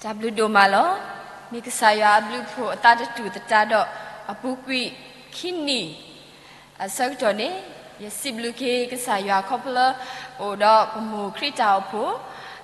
တၢ်ဘျုးဒိၣ်မးလီၤ. မ့ၢ်ကစၢ်ယွၤအဘျုးအဖှိၣ်အသးတတူၢ်သတးဒီး အပူၤကွံာ်ခံနံၣ်အဆၢကတီၢ်န့ၣ်, ယစံးဘျုးက့ၤကစၢ်ယွၤခီဖျိလၢ အိၣ်ဒီးပမိၢ်ခရံာ်တၢ်အိၣ်ဖှိၣ်,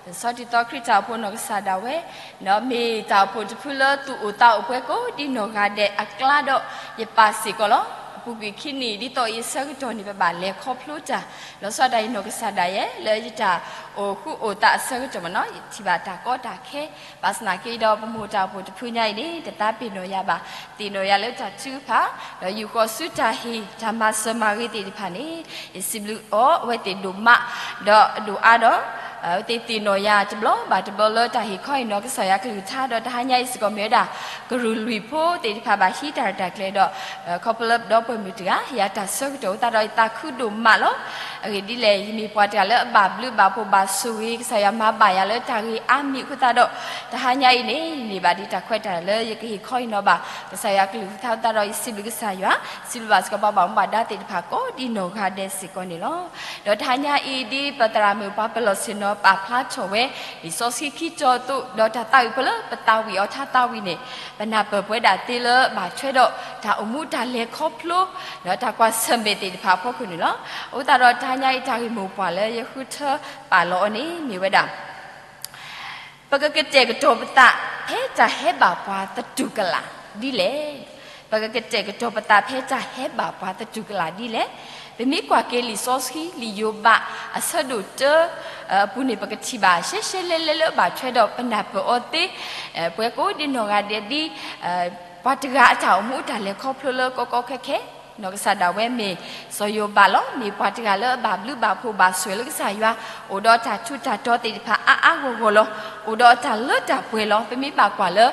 ဒီးဆီတံၢ်သီခရံာ်တၢ်အိၣ်ဖှိၣ်နီၢ်ကစၢ်ဒၣ်ဝဲ, ဒီးမ့ၢ်တၢ်အိၣ်ဖှိၣ်တဖုလၢသူၣ်အိၣ်သးအိၣ်ပှဲၤကိးဒ်နီၢ်ဂၤဒဲးအကျါဒီး ယပၢ်စ့ၢ်ကီးလီၤ. အပူၤကွံာ်ခံနံၣ်ဒ်သိးအံၤအဆၢကတီၢ်န့ၣ် ပဘၣ်လဲၤခီဖျိတၢ် လီၤဆီဒၣ်တၢ်အံၤနီၢ်ကစၢ်ဒၣ်ယဲ လၢယတၢ်အိၣ်ဃူအိၣ်သးအဆၢကတီၢ်မ့ၢ်နီၤ ယထံၣ်ဘၣ်တၢ်ကီတၢ်ခဲ, ဘၣ်ဆၣ်သနာ်က့ဒီး ပမိၢ်တၢ်အိၣ်ဖှိၣ်တဖုညါအံၤန့ၣ် တသးပ့ၤနီၣ်ယၤဘၣ်, သ့ၣ်နီၣ်ယၤလၢတၢ်ထုကဖၣ်, ဒီးယူာ်ဃီၤဆူတၢ်ဟ့ၣ်တၢ်မၤစၢၤမၤဂ့ၤသ့ၣ်တဖၣ်န့ၣ်, ယစံးဘျုးအီၤအဝဲသ့ၣ်ဒိၣ်မး, ဒီးဒိၣ်အါဒီး သ့ၣ်သ့ၣ်နီၣ်ယၤတဘျီဘၣ်တဘျီလၢတၢ်ဟ့ၣ်ခီဟ့ၣ်နီၤကစၢ်ယွၤကလုၢ်ကထါ ဒီးတဟါညါအံၤစ့ၢ်ကီးမ့ၢ်ဝဲဒၣ် ကရူၢ်လွံၢ်ဖိသ့ၣ်တဖၣ်ဘၣ်ဟံးတၢ်ရဲၣ်တၢ်ကျဲၤဒီး ခီဖျိလၢပဒီပုၢ်ဝဲၢ်မုၣ်တဂၤ ဟ့ၣ်ယၤတၢ်ဆၢကတီၢ်အဃိသတးဒီး ယသးခုဒိၣ်မးလီၤ. အဂ့ၢ်ဒ်လဲၣ် ယမ့ၢ်ပှၤတဂၤလၢအဘၣ်ဘျုးဘၣ်ဖှိၣ်ဘၣ်ဆိၣ်ဂ့ၤ ကစၢ်ယွၤမၤဘၣ်ယၤလၢတၢ်ဂ့ၤအါမံၤအဃိသတးဒီး တဟါညါအံၤန့ၣ် ယန့ၢ်ဘၣ်ဒံးတၢ်ခွဲးတၢ်ယာ်လၢယကဟ့ၣ်ခီဟ့ၣ်နီၤဘၣ် ကစၢ်ယွၤကလုၢ်ကထါအဃိသတးဒီး ယစံးဘျုးကစၢ်ယွၤ, စံးဘျုးဘၣ်စ့ၢ်ကီးပှၤဘၣ်မူဘၣ်ဒါသ့ၣ်တဖၣ်ကိးဒ်နီၢ်ဂၤဒဲးစ့ၢ်ကီးန့ၣ်လီၤ. ဒီးတဟါညါအံၤဒ်ပသရၣ်မုၣ်ပှၤပလီၢ်ဆ့ၣ်နီၤပာ်ဖျါထီၣ်ဝဲ လံာ်စီဆှံခံကတီၤအသိး ဒီးတၢ်သးဝံၣ်ဖိလၢပသးဝံၣ်အီၤထါသးဝံၣ်န့ၣ်, ပနၢ်ပၢၢ်ပဝဲဒၣ်သ့လၢဘၣ်ထွဲဒီးတၢ်အိၣ်မူတၢ်လဲၤခီဖျိ ဒီးတၢ်ကွၢ်ဆၢၣ်မဲာ်သ့ၣ်တဖၣ်အဖီခိၣ်န့ၣ်လီၤ. အဃိသတးဒီးတဟါညါအံၤတၢ်ဂ့ၢ်မိၢ်ပှၢ်လၢယဃုထၢပာ်လီၤအီၤန့ၣ် မ့ၢ်ဝဲဒၣ် ပကကတဲာ်ကတီၤပသးဖဲတၢ်ဟဲဘၣ်ပှၤသတူၢ်ကလာ်ဒ်လဲၣ်. ပကကတဲာ်ကတီၤပသးဖဲတၢ်ဟဲဘၣ်ပှၤသတူၢ်ကလာ်ဒ်လဲၣ်. ပမ့ၢ်ကွၢ်က့ၤလံာ်စီဆှံ လံာ်ယိၤဘးအဆၢဒိၣ်တၢ အပူၤန့ၣ် ပကထံၣ်ဘၣ်ရှဲရှဲလဲလဲလၢဘၣ်ထွဲဒီးပနၢ်ပၢၢ်အီၤသ့ ပှဲၤကိးဒ်နီၢ်ဂၤဒဲးဒ် ပှၤတဂၤအတၢ်အိၣ်မူအတၢ်လဲၤခီဖျိလၢကီကီခဲခဲ နီၢ်ကစၢ်ဒၣ်ဝဲမ့ၢ်စီၤယိၤဘးလီၤ. မ့ၢ်ပှၤတဂၤလၢအဘၣ်ဘျုးဘၣ်ဖှိၣ်ဘၣ်ဆိၣ်ဂ့ၤလၢကစၢ်ယွၤ, အိၣ်ဒီးတၢ်ထူးတၢ်တီၤသ့ၣ်တဖၣ်အါအါဂီၢ်ဂီၢ်လီၤ. အိၣ်ဒီးတၢ်လၢတၢ်ပှဲၤလီၤ. ပမ့ၢ်ဘၣ်ကွၢ်လၢ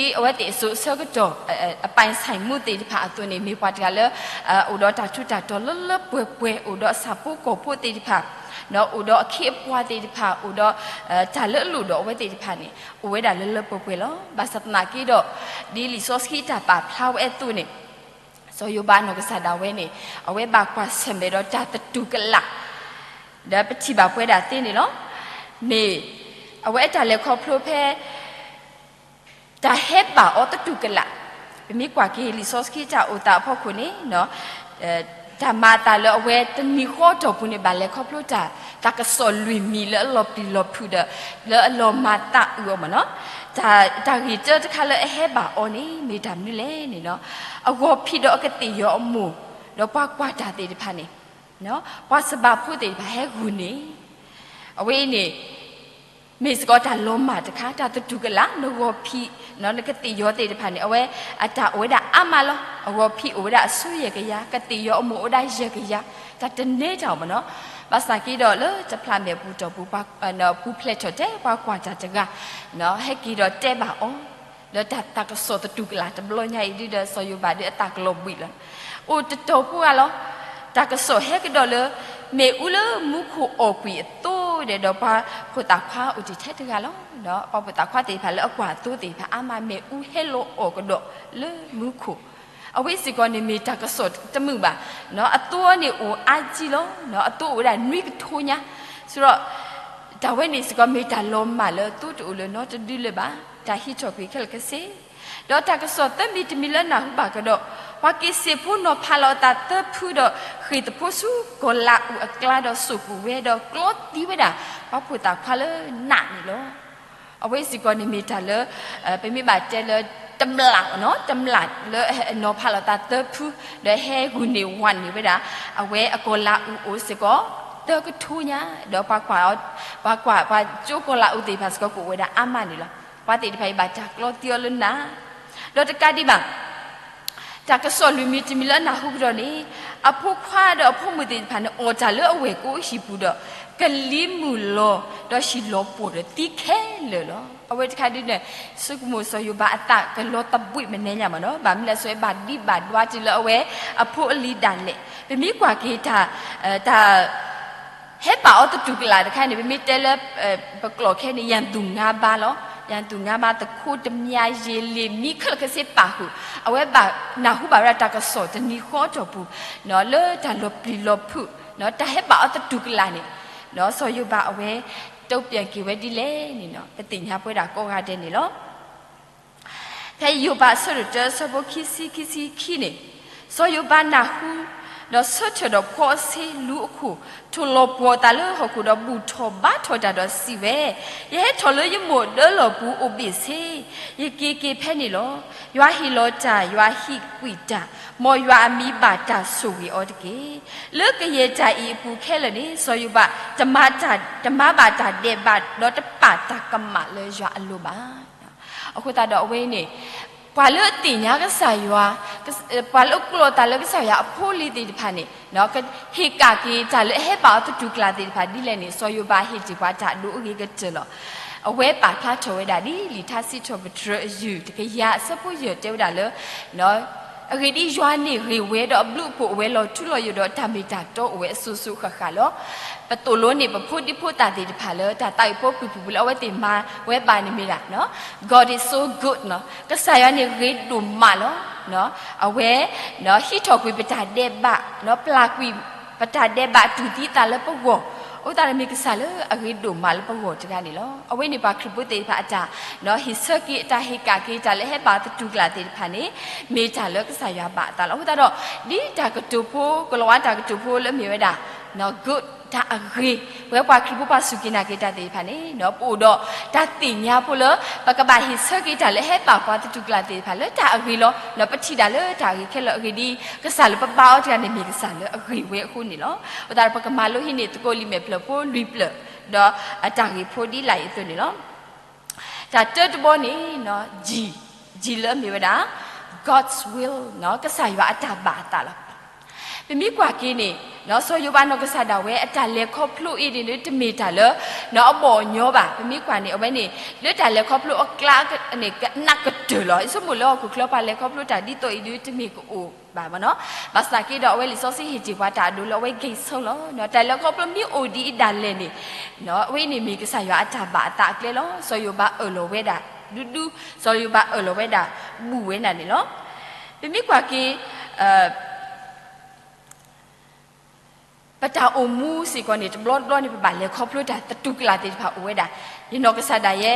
ဒ်အဝဲသ့ၣ်အစိၤအဆၢကတီၢ် အပိုင်ဆိုင်မှုသ့ၣ်တဖၣ်အသိးန့ၣ် မ့ၢ်ပှၤတဂၤလၢ အိၣ်ဒီးတၢ်ထူးတၢ်တီၤလၢလၢပှဲၤပှဲၤ အိၣ်ဒီးအဆၣ်ဖိကီၢ်ဖိသ့ၣ်တဖၣ်, အိၣ်ဒီးအခ့အပှၤသ့ၣ်တဖၣ်, အိၣ်ဒီး တၢ်လၢအလိၣ်ဒီးအဝဲသ့ၣ်တဖၣ်န့ၣ် အိၣ်ဝဲဒၣ်လၢလၢပှဲၤပှဲၤလီၤ. ဘၣ်ဆၣ်သနာ်က့ဒီး ဒ်လံာ်စီဆှံတၢ်ပာ်ဖျါဝဲအသိးန့ၣ် စီၤယိၤဘးနီၢ်ကစၢ်ဒၣ်ဝဲန့ၣ် အဝဲဘၣ်ကွၢ်ဆၢၣ်မဲာ်ဒီးတၢ်သတူၢ်ကလာ် ဒီးပထံၣ်ဘၣ်ပဝဲဒၣ်သ့န့ၣ်လီၤ. မ့ၢ်အဝဲအတၢ်လဲၤခီဖျိဖဲ တၢ်ဟဲဘၣ်အီၤသတူၢ်ကလာ်, ပမ့ၢ်ကွၢ်က့ၤလံာ်စီဆှံတၢ်အိၣ်သးအဖီခိၣ်န့ၣ် တၢ်မၤအသးလၢအဝဲတနံၤဃီအတီၢ်ပူၤန့ၣ် ဘၣ်လဲၤခီဖျိတၢ် တၢ်ကစီၣ်လွံၢ်မံၤလၢအလီၤပျံၤလီၤဖုးဒီး လၢအလီၤမၤသးအုးအီၤမ့ၢ်နီၤ. တၢ်ဂ့ၢ်တၢတခါလၢအဟဲဘၣ်အီၤန့ၣ် မ့ၢ်တၢ်မနုၤလဲၣ်န့ၣ်နီၤ. အဂီၤဖံးဒီးအကသ့ၣ်ယီၤအမိၢ် ဒီးပှၤကွၢ်တၢ်သ့ၣ်တဖၣ်န့ၣ် ပှၤစီၤပၤဖိသ့ၣ်တဖၣ်ဟဲဂုာ်န့ၢ် အဝဲအံၤန့ၣ် မ့ၢ်စ့ၢ်ကီးတၢ်လီၤမၢ်တခါ တၢ်သတူၢ်ကလာ် နဂီၤဖံး နကသ့ၣ်ယီၤသ့ၣ်တဖၣ်န့ၣ် အဝဲအတၢ်အိၣ်ဝဲဒၣ်အါမးလီၤ. အဂီၤဖံးအိၣ်ဝဲဒၣ်အဆိယဲၢ်ကယၤ, ကသ့ၣ်ယီၤအမိၢ်အိၣ်ဝဲဒၣ်ယဲၢ်ကယၤ, တၢ်တန့ၢ်တၢ်အီၤမ့ၢ်နီၤ. ဘၣ်ဆၣ်က့ဒီးလၢတဖျးမဲာ်ပူၤတီၢ်ပူၤ ပူၤဖျဲးထီၣ်တဲပှၤကွၢ်တၢ်တဂၤ ဟဲက့ၤဒီးတဲဘၣ်အီၤ လၢတၢ်သးကစီၣ်သတူၢ်ကလာ်တဘျီညါအံၤဒ်ဒီး စီၤယိၤဘးဒီးအသးကလီၤဘှံးလီၤ. အိၣ်တတီၤဖိဂၤလီၤ. တၢ်ကစီၣ်ဟဲကဒီးလၢ မ့ၣ်အူလၢမူခိၣ်အီၣ်ကွံာ်အသိးဒီး ဒီးပှၤဖိသၣ်ခွါအိၣ်တ့ၢ်ထဲတဂၤလီၤ. ပှၤဖိသၣ်ခွါသ့ၣ်တဖၣ်လၢအကွၢ်အသိးသ့ၣ်တဖၣ်အါမး မ့ၣ်အူဟဲလီၤအီၣ်ကဒီးလၢမူခိၣ် အဝဲစ့ၢ်ကီးန့ၣ်မ့ၢ်တၢ်ကစီၣ်တမုာ်ဘၣ်. အသိးန့ၣ်အိၣ်အါကံလီၤ. အသိးအိၣ်ဝဲဒၣ်နွံကထိညါ ဆိုတော့ တၢ်ဝဲန့ၣ်စ့ၢ်ကီးမ့ၢ်တၢ်လီၤမၢ်လၢအသိးတအိၣ်လၢၤနီတဒုလၢၤဘၣ်. တၢ်ဟံးထီၣ်ကွံာ်ခဲလၢာ်ခဲဆ့ ဒီးတၢ်ကစီၣ်သၢမံၤတမံၤလၢနၢ်ဟူဘၣ်ကဒီး ပှၤက့ၤစ့ၢ်ဖိနီၤဖးလီၤအသးသၢဖုဒီး ဃ့ၢ်သဖိဆူကီၤလးအူးအကျါဒီးစိာ်ကွံာ်ဝဲဒီးကျီသံဝဲဒၣ် ပှၤဖိသၣ်ခွါလၢနးန့ၣ်လီၤ. အဝဲစ့ၢ်ကီးန့ၣ်မ့ၢ်တၢ်လၢ ပမ့ၢ်ဘၣ်တဲလၢ တမျၢ်နီၤ တမျၢ်လၢနီၤဖးလီၤသးသၢဖု ဒီးဟဲဂုာ်န့ၢ်ဝးန့ၢ်ဝဲဒၣ် အဝဲအကီၤလးအူးအိၣ်စ့ၢ်ကီး သၢကထိညါ ဒီးပှၤကွၢ် ပှၤကွၢ်ပှၤကၠိကီၤလးအူးသ့ၣ်တဖၣ်စ့ၢ်ကီးကအိၣ်ဝဲဒၣ်အါမးန့ၣ်လီၤ. ပှၤသ့ၣ်တဖၣ်အံၤဘၣ်တၢ်ကျီသံအီၤလၢနး ဒီးတကးဒံးဘၣ် တၢ်ကစီၣ်လွံၢ်မံၤတမံၤလၢအနၢ်ဟူကဒီးန့ၣ် အဖိခွါဒီးအဖိမုၣ်သ့ၣ်တဖၣ်န့ၣ် အီၣ်တၢ်လၢအဝဲၢ်ကိးဟံၣ်ပူၤဒီး ကလံၤမုၢ်လီၤ ဒီးဟံၣ်လီၤပှီၢ်ဒီးသံခဲလၢာ်လီၤ. အဝဲတခါဒ်န့ၣ် ဆိကမိၣ်စီၤယိၤဘးအသးကလီၤသဘှံးမနုၤညါမ့ၢ်နီၤ ဘၣ်မနုၤလဲၣ် စီၤယိၤဘးဒံးဘၣ်ဒွးတုၤလၢအဝဲအဖိအလံၤဒၣ်လဲာ် ပမ့ၢ်ကွၢ်က့ၤတၢ် တၢ် ဟဲဘၣ်အီၤသတူၢ်ကလာ်တခါန့ၣ် ပမ့ၢ်တဲလၢ ပကျိာ်ခဲန့ၣ် ရန်သူငါးပါးလီၤ. ရန်သူငါးပါး သူခိုးဓား မျှာ် ရေလံ မံ ခဲလၢာ်ခဲဆ့ပာ်ဃုာ် အဝဲဘၣ်နၢ်ဟူဘၣ်ဝဲဒၣ်တၢ်ကစီၣ်တနံၤဃီအတီၢ်ပူၤ လၢတၢ်လီၤပျံၤလီၤဖုး တၢ်ဟဲဘၣ်အီၤသတူၢ်ကလာ်န့ၣ် စီၤယိၤဘးအဝဲ တုံ့ပြန်က့ၤဝဲဒ်လဲၣ်န့ၣ် ပသ့ၣ်ညါပဝဲဒၣ်ကိးဂၤဒဲးန့ၣ်လီၤ. ဖဲယိၤဘးအဆၢဒိၣ်တၢ အဆၢဖိခံဆံ ခံဆံခံန့ၣ်, စီၤယိၤဘးနၢ်ဟူ, ဒီးဆၢထၢၣ်ဒီးဖှီအဆ့လူၤအခိၣ်, ထိၣ်လီၤပှီၢ်အသးလၢဟီၣ်ခိၣ်ဒီးဘူၣ်ထီၣ်ဘါထီၣ်တၢ်ဒီးစံးဝဲ, ယဟဲထီၣ်လၢယမိၢ်ဒၢလီၢ်ပူၤအိၣ်ဘ့ၣ်ဆ့, ယက့ၤက့ၤဖဲန့ၣ်လီၤ. ယွၤဟ့ၣ်လီၤတၢ်, ယွၤဟံးကွံာ်တၢ်, မ်ယွၤအမံၤဘၣ်တၢ်ဆိၣ်ဂ့ၤအီၤတက့ၢ်. လၢကယဲၢ်တၢ်အံၤအပူၤခဲလၢာ်န့ၣ် စီၤယိၤဘး တမၤဘၣ်တၢ်ဒဲးဘး ဒီးတပာ်တၢ်ကမၣ်လၢယွၤအလိၤဘၣ်. အဃိသတးဒီးအဝဲအံၤန့ၣ်, ပှၤလၢအသ့ၣ်ညါကစၢ်ယွၤ, ပှၤလၢအကျိာ်အသးလၢကစၢ်ယွၤအဖိအလံၤသ့ၣ်တဖၣ်န့ၣ်, ဟ့ၣ်ကၣ်က့ၤတၢ်လၢအဟဲဘၣ်အီၤသတူၢ်ကလာ်သ့ၣ်တဖၣ်ဒ်လဲၣ်န့ၣ် စီၤယိၤဘးဟ့ၣ်တ့ၢ်ပှၤတၢ်အဒိအဂ့ၤကတၢၢ်လီၤ. အဝဲပာ်ဖျါထီၣ်ဝဲဒၣ်ဒ်လံာ်ထါစံးထီၣ်ပတြၢၤအယုၢ် တကယၤအဆၢဖိယဲၢ်တဲဝဲဒၣ်လၢ အဂ့ၢ်ဒ်အံၤ, ယွၤန့ၣ်ဂ့ၤဝဲဒီးအဘျုးအဖှိၣ်အိၣ်ဝဲလီၤထူလီၤယိာ်ဒီးတၢ်မ့ၢ်တၢ်တီအိၣ်ဝဲအစိၤစိၤဃၣ်ဃၣ်လီၤ. ပသိၣ်လိန့ၢ်ပဖိဒံဖိသၣ်သ့ၣ်တဖၣ်လၢတၢ်သးဝံၣ်ဖိပူၤပူၤလၢအဝဲသ့ၣ်မၤဝဲဘၣ်န့ၣ်မ့ၢ်ဒၣ် God is so good နီၤ, ကစၢ်ယွၤန့ၣ်ဂ့ၤဒိၣ်မးလီၤ. အဝဲ ဟံးထီၣ်ကွံာ်ပတၢ်ဒဲးဘး, ပျၢ်ကွံာ်ပတၢ်ဒဲးဘးတူၢ်သံသးလၢပဂီၢ်, အဃိသတးဒီးမ့ၢ်ကစၢ်လၢအဂ့ၤဒိၣ်မးလၢပဂီၢ်တဂၤန့ၣ်လီၤ. အဝဲန့ၣ်ပှၤခရံာ်ဖိသ့ၣ်တဖၣ်အတၢ် ဟ့ၣ်ဆၢက့ၤ အတၢ်ဟ့ၣ်ကၣ်က့ၤ တၢ်လၢဟဲဘၣ်သတူၢ်ကလာ်သ့ၣ်တဖၣ်န့ၣ် မ့ၢ်တၢ်လၢကစၢ်ယွၤဘၣ်အသးလီၤ. အဃိသတးဒီး ဒ်တၢ်ကတိၤဖိ ကလီၤဝါတၢ်ကတိၤဖိလၢမ့ၢ်ဝဲဒၣ် good တၢ်အဂ့ၤ, ပဝဲပှၤခရံာ်ဖိပှၤစူၢ်က့ၤနာ်က့ၤတၢ်သ့ၣ်တဖၣ်န့ၣ် ပအိၣ်ဒီးတၢ်သ့ၣ်ညါဖိလၢ ပကဘၣ်ဟ့ၣ်ဆၢက့ၤတၢ်လၢဟဲဘၣ်ပှၤသတူၢ်ကလာ်သ့ၣ်တဖၣ်လၢတၢ်အဂ့ၤလီၤ. ပထံၣ်တၢ်လၢတၢ်အဂ့ၤခဲလၢာ်အဂ့ၢ်ဒ်အံၤ, ကစၢ်လၢပဘါအီၤတဂၤန့ၣ် မ့ၢ်ကစၢ်လၢအဂ့ၤဝဲအဃိန့ၣ်လီၤ. အဃိသတးဒီးပကမၤလိဟံးန့ၢ်သကိးလံာ်မဲာ်ဖျၢၣ်ဖိလွံၢ်ဖျၢၣ်, ဒီးအတၢ်ဂ့ၢ်ဖိဒ်လာ်အံၤအသိးန့ၣ်လီၤ. တၢ်တၢတဘီန့ၣ် G, G လၢအမ့ၢ်ဝဲဒၣ် God's will နီၤ, ကစၢ်ယွၤအတၢ်ဘၣ်အသးလီၤ. ပမ့ၢ်ကွၢ်က့ၤန့ၣ် စီၤယိၤဘးနီၢ်ကစၢ်ဒၣ်ဝဲ အတၢ်လဲၤခီဖျိအံၤန့ၣ် တမ့ၢ်တၢ်လၢ အဘီၣ်အညီဘၣ်. ပမ့ၢ်ကွၢ်န့ၣ် အဝဲန့ၣ် လၢတၢ်လဲၤခီဖျိအကျါန့ၣ် ကနးကတၢၢ်လီၤ. ယဆိကမိၣ်လၢဟီၣ်ခိၣ်ချၢပှၤလဲၤခီဖျိတၢ်ဒ်သိးအံၤဒီး တမ့ၢ်ကအိၣ်ဘၣ်မနီၤ. ဘၣ်ဆၣ်က့ဒီးအဝဲလံာ်စီဆှံဟ့ၣ်ပှၤတၢ်အဒိလၢအဝဲ ဂ့ၤဆိလီၤ. တၢ်လဲၤခီဖျိမ့ၢ်အိၣ်ဒ်အံၤဒၣ်လဲာ်န့ၣ် အဝဲအံၤန့ၣ်မ့ၢ်ကစၢ်ယွၤအတၢ်ဘၣ်အသးအကျဲလီၤ. စီၤယိၤဘးအၢၣ်လီၤဝဲဒၣ် ဒူဒူ, စီၤယိၤဘးအၢၣ်လီၤဝဲဒၣ် ဘူၣ်ဝဲဒၣ်န့ၣ်လီၤ. ပမ့ၢ်ကွၢ်က့ၤ ပတၢ်အိၣ်မူစ့ၢ်ကီးန့ၣ် တဘျီတဘျီန့ၣ် ပဘၣ်လဲၤခီဖျိတၢ်သတူၢ်ကလာ်သ့ၣ်တဖၣ်အိၣ်ဝဲဒၣ်. ယနီၢ်ကစၢ်ဒၣ်ယဲ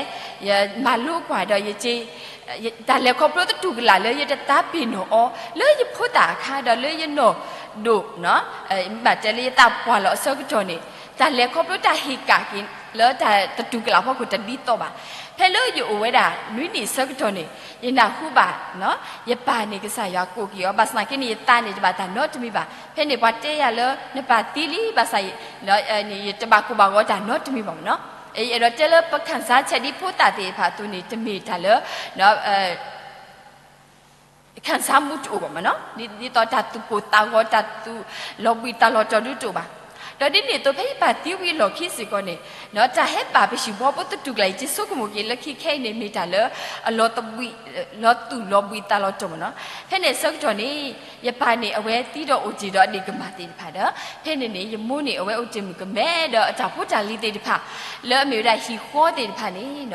ယမၤလိကွၢ်ဒီးယက့ တၢ်လဲၤခီဖျိသတူၢ်ကလာ်လၢယတသးပ့ၤနီၣ်အီၤ လၢယဖိသၣ်အခါဒီးလၢယနီၢ်ဒိၣ် မ့ၢ်ဘၣ်တဲလၢယသးပှၢ်လီၤအဆၢကတီၢ်န့ၣ် တၢ်လဲၤခီဖျိတၢ်ဟ့ၣ်ကၣ်က့ၤလၢတၢ်သတူၢ်ကလာ်ဖီခိၣ်တဒ်သိးဘၣ်. ဖဲလၢယအိၣ်ဝဲဒၣ်နွံနံၣ်အဆၢကတီၢ်န့ၣ် ယနၢ်ဟူဘၣ် ယပၢ်န့ၣ်ကစၢ်ယွၤကိးက့ၤအီၤ, ဘၣ်ဆၣ်က့န့ၣ် ယသးန့ၣ်တဘၣ်တၢ်နီတမံၤဘၣ်. ဖဲန့ၣ်ပှၤတဲယၤလၢ နပၢ်သံလံ ဘၣ်ဆၣ် ယတဘၣ်ကိၢ်ဘၣ်ဂီၤတၢ်နီတမံၤဘၣ်မနီၤ. ယအဲၣ်ဒိးတဲလၢပခၣ်စါဆဲးဒ်ဖိသၣ်သ့ၣ်တဖၣ်အသိးန့ၣ် တမ့ၢ်တၢ်လၢ ခၣ်စါမူတအိၣ်ဘၣ်မနီၤ, ဒ်သိးတၢ်သူၣ်ကိၢ်သးဂီၤ တၢ်သူၣ်လီၤဘှံးသးလီၤတီၤဒုတအိၣ်ဘၣ်. ဒီးဒ်န့ၣ်အသိး ဖဲယပၢ်သံဝံၤအလီၢ်ခံစ့ၢ်ကီးန့ၣ် တၢ်ဟဲဘၣ်ပဟံၣ်ဖိသတူၢ်ကလာ် ယက့ၤဆိကမိၣ်က့ၤလၢခံခဲအံၤန့ၣ် မ့ၢ်တၢ်လၢ အလီၤသဘှံး လီၤသူၣ်လီၤဘှံးသးလီၤတီၤမနီၤ. ဖဲန့ၣ်အဆၢကတီၢ်န့ၣ် ယပၢ်န့ၣ် အဝဲသံဒီးအိၣ်တ့ၢ်ဒီးအဒ့ၣ်ကမၢ်သ့ၣ်တဖၣ်ဒီး ဖဲန့ၣ်န့ၣ် ယမိၢ်န့ၣ် အဝဲအိၣ်တ့ၢ်မုၣ်ကမဲဒီးအတၢ်ဖိတၢ်လံၤသ့ၣ်တဖၣ် လၢအမ့ၢ်ဝဲဒၣ်ဟံၣ်ဃီသ့ၣ်တဖၣ်န့ၣ်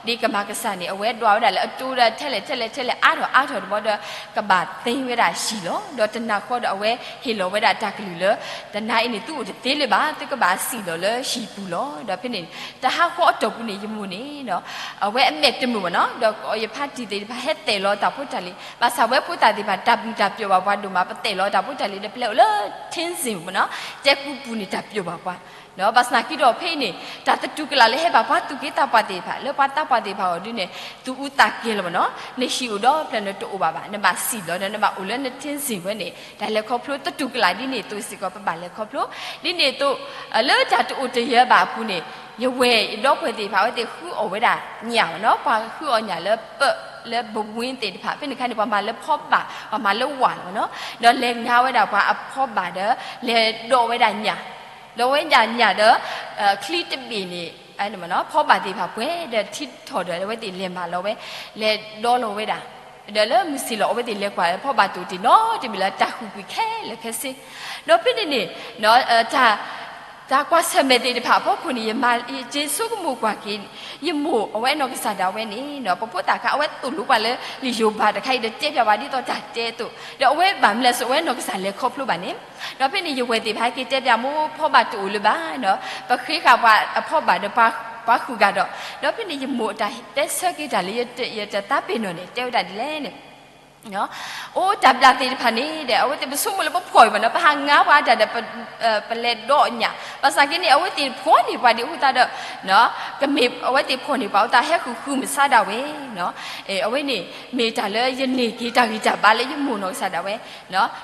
ဒ့ၣ်ကမၢ်ကစၢ်န့ၣ် အဝဲဒွးဝဲဒၣ်လၢအတိဒီးထဲလဲၣ်ထဲလဲၣ်ထဲလဲၣ် အါထီၣ်အါထီၣ်တဘျီဒီး ကဘၣ်သ့ဝဲဒၣ်ဟံၣ်လီၤ. ဒီးတနၤဃီဒီးအဝဲဟ့ၣ်လီၤဝဲဒၣ်တၢ်ကလုၢ်လၢ တနၤအံၤန့ၣ် သုအိၣ်တသ့လၢၤဘၣ်, သုကဘၣ်စံၣ်လီၤလၢဟံၣ်ပူၤလီၤ. ဒီးဖဲန့ၣ် တဟးဃီအတီၢ်ပူၤန့ၣ် ယမိၢ်န့ၣ် အဝဲအမဲာ်တမုာ်ဘၣ်နီၤ, ဒီးယဖါတံၢ်သ့ၣ်တဖၣ်ဟဲသဲးလီၤတၢ်ဖိတၢ်လံၤ, ဘၣ်ဆၣ်ဝဲဖိသၣ်သ့ၣ်တဖၣ် တၢ်ဘျုးတၢ်ပျိာ်ဘၣ်ပှၤဒိၣ်မး, ပသဲးလီၤတၢ်ဖိတၢ်လံၤဒီး ပလဲၤအိၣ်လၢ ထ့စ့ၣ်မနီၤ, တဲကူပူၤန့ၣ် တၢ်ပျိာ်ဘၣ်ပှၤ ဘၣ်ဆၣ်က့ဒီးဖဲအံၤန့ၣ် တၢ်သတူၢ်ကလာ်လၢဟဲဘၣ်ပှၤသူၣ်က့သးပှၢ်သ့ၣ်တဖၣ် လၢပှၤသးပှၢ်သ့ၣ်တဖၣ်အဂီၢ်ဒ်န့ၣ် သူၣ်အူသးကဲၤလီၤမနီၤ, နဟံၣ်အိၣ်ဒီဖျၢၣ်နတအိၣ်ဘၣ်ဘၣ်, နဘၣ်စံၣ်လီၤဒီး နဘၣ်အိၣ်လၢနထ့စ့ၣ်ဝဲန့ၣ် တၢ်လဲၤခီဖျိသတူၢ်ကလာ်ဒ်န့ၣ်အသိးစ့ၢ်ကီး ပဘၣ်လဲၤခီဖျိ, ဒ်န့ၣ်အသိး လၢတၢ်တအိၣ်တယၢၤဘၣ်အပူၤန့ၣ် ယဝဲၢ်ယဒီပုၢ်ဝဲၢ်သ့ၣ်တဖၣ် အဝဲသ့ၣ်ဃုအီၣ်ဝဲဒၣ်ညၣ်မနီၤ, ပှၤဃုအီၣ်ညၣ်လၢပၢၢ် လၢဘဝ့သ့ၣ်တဖၣ် ဖဲန့ၣ်အခါန့ၣ် ပှၤမၤလၢဖီဘၣ် ပှၤမၤလၢဝၣ်လီၤမနီၤ, ဒီးလဲၤငါဝဲဒၣ်ပှၤအဖီဘၣ်ဒီး လဲၤဒီးဝဲဒၣ်ညၣ် ဒီးဝဲညၣ်ညၣ်ဒီး ချံတဘ့ၣ်န့ၣ် ဖီဘၣ်သ့ၣ်တဖၣ်ပှဲၤဒီးထံထီၣ်ဒီး အဝဲသ့ၣ်လဲၤမၤလီၤဝဲ လဲၤဒီလီၤဝဲဒၣ်, ဒီးလၢမုၢ်ဆ့ၣ်လီၤ အဝဲသ့ၣ်လဲၤကွၢ်ဖီဘၣ်တအိၣ်တ့ၢ်နီတမံၤလၢတၢ်ဃုာ်ကွံာ်ခဲလၢာ်ခဲဆ့, ဒီးဖဲန့ၣ်န့ၣ် တၢ်ကွၢ်ဆၢၣ်မဲာ်သ့ၣ်တဖၣ်အဖီခိၣ်န့ၣ် ယမၤ ယက့ၤဆိကမိၣ်ကွၢ်က့ၤ ယမိၢ်အဝဲနီၢ်ကစၢ်ဒၣ်ဝဲန့ၣ် ပဖိသၣ်ခါ အဝဲသိၣ်လိပှၤလၢလံာ်ယိၤဘးတခါအံၤဒီးတဲပျးပှၤဒ်သိးတၢ်တဲအသိး ဒီးအဝဲဘၣ်မနုၤလဲၣ် အဝဲနီၢ်ကစၢ်လဲၤခီဖျိဘၣ်န့ၣ်, ဒီးဖဲန့ၣ် ယဝဲၢ်သ့ၣ်တဖၣ်ဟဲက့ၤတဲပျးမိၢ် ဖီဘၣ်တအိၣ်လၢၤဘၣ်, ပဃ့ဃာ်ပှၤအဖီဘၣ်ဒီးပှၤ ပှၤဃုာ်ဂၤဒီး, ဒီးဖဲန့ၣ်ယမိၢ်အတၢ်တဲဆၢက့ၤတၢ်လၢယတသးပ့ၤနီၣ်န့ၣ် တဲဝဲဒၣ်ဒ်လဲၣ်န့ၣ်, အိၣ်တၢ်ဘျၢသ့ၣ်တဖၣ်န့ၣ်ဒီး အဝဲသ့ၣ်ပဆိကမိၣ်လၢပဖှီၣ်အံၤဘၣ်နီၤ, ပဟးငါပှၤတၢ်ဒီး ပလဲၤဒီးညၣ်, ဘၣ်ဆၣ်က့န့ၣ် အဝဲသ့ၣ်ဖှီၣ်န့ၢ်ပှၤဒံးအဃိသတးဒီး ကမ့ၢ်အဝဲသ့ၣ်ဖှီၣ်န့ၢ်ပှၤအဃိသတး ဟဲဃုာ်ဃုာ်မုၢ်ဆါဒၣ်ဝဲ, အဝဲန့ၣ် မ့ၢ်တၢ်လၢယန့ၢ်က့ၤတၢ်ဂံၢ်တၢ်ဘါလၢယမိၢ်နီၢ်ကစၢ်ဒၣ်ဝဲ,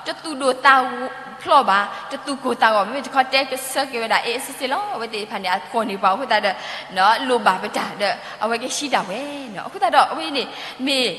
တသူၣ်ဒိၣ်သးဖျိးဘၣ်, တသူၣ်ကိၢ်သးဂီၤ, မ့မ့ၢ်တခီတဲကဆၢက့ၤဝဲဒၣ် အ့ အ့ၣ်စ့ၢ်စ့ၢ်လီၤ. အဝဲသ့ၣ်တဖၣ်န့ၣ် အဖှီၣ်န့ၢ်ပှၤအဃိသတးဒီး လိၣ်ဘၣ်ပတၢ်ဒီး အဝဲကဟံးဒၣ်ဝဲ, အဃိသတးဒီး အဝဲန့ၣ် မ့ၢ်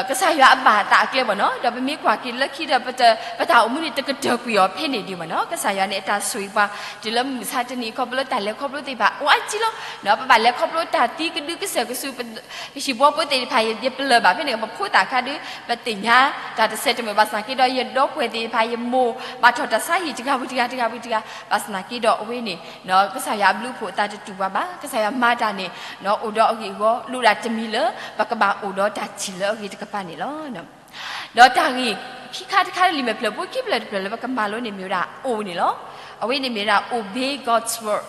ကစၢ်ယွၤအဘၣ်အသးအကျဲဘၣ်နီၤ, ဒီးပမ့ၢ်ကွၢ်က့ၤလၢခံဒီး ပတ ပတၢ်အိၣ်မူန့ၣ် တကတၢၢ်ကွံာ်အီၤဖဲန့ၣ်ဒံးဘၣ်နီၤ. ကစၢ်ယွၤန့ၣ် အတၢ်ဆိၣ်ဂ့ၤပှၤ တုၤလၢမုၢ်ဆါတနံၤခီဖျိလၢတၢ်လဲၤခီဖျိသ့ၣ်တဖၣ် အိၣ်အါကံလီၤ. ပဘၣ်လဲၤခီဖျိတၢ်သံကဒုကစၢၢ်ကဆူး, ပဟံၣ်ဖိဃီဖိသ့ၣ်တဖၣ် ယပလၢၢ်ဘၣ်ဖဲန့ၣ် ပဖိသၣ်ခါဒုး ပသ့ၣ်ညါတၢ်တဆဲးတမုာ်ဘၣ်ဆၣ်သနာ်က့ဒီး ယဒီပုၢ်ဝဲၢ်သ့ၣ်တဖၣ် ယမိၢ်ဘၣ်ထီၣ်တၢ်ဆါဟံၣ်တဂၤဝံၤတဂၤ တဂၤဝံၤတဂၤ ဘၣ်ဆၣ်သနာ်က့ဒီး အဝဲန့ၣ် ကစၢ်ယွၤအဘျုးအဖှိၣ်အသးတတူၢ်ဘၣ်ဘၣ်, ကစၢ်ယွၤမၤတၢ်န့ၣ် အိၣ်ဒီးအဂ့ၢ်အဂီၢ် လိၣ်ဒၣ်တမံၤလၢ ပကဘၣ်အိၣ်ဒီးတၢ်ထံၣ်လၢအဂ့ၤတကပၤန့ၣ်လီၤ. ဒီးတၢ်ဂ့ၢ်ခံခါတခါလၢလံာ်မဲာ်ဖျၢၣ်ဖိခံဖျၢၣ်တဖျၢၣ်လၢ ပကမၤလိန့ၣ်မ့ၢ်ဝဲဒၣ် အိၣ်န့ၣ်လီၤ. အဝဲန့ၣ်မ့ၢ်ဝဲဒၣ် obey God's word,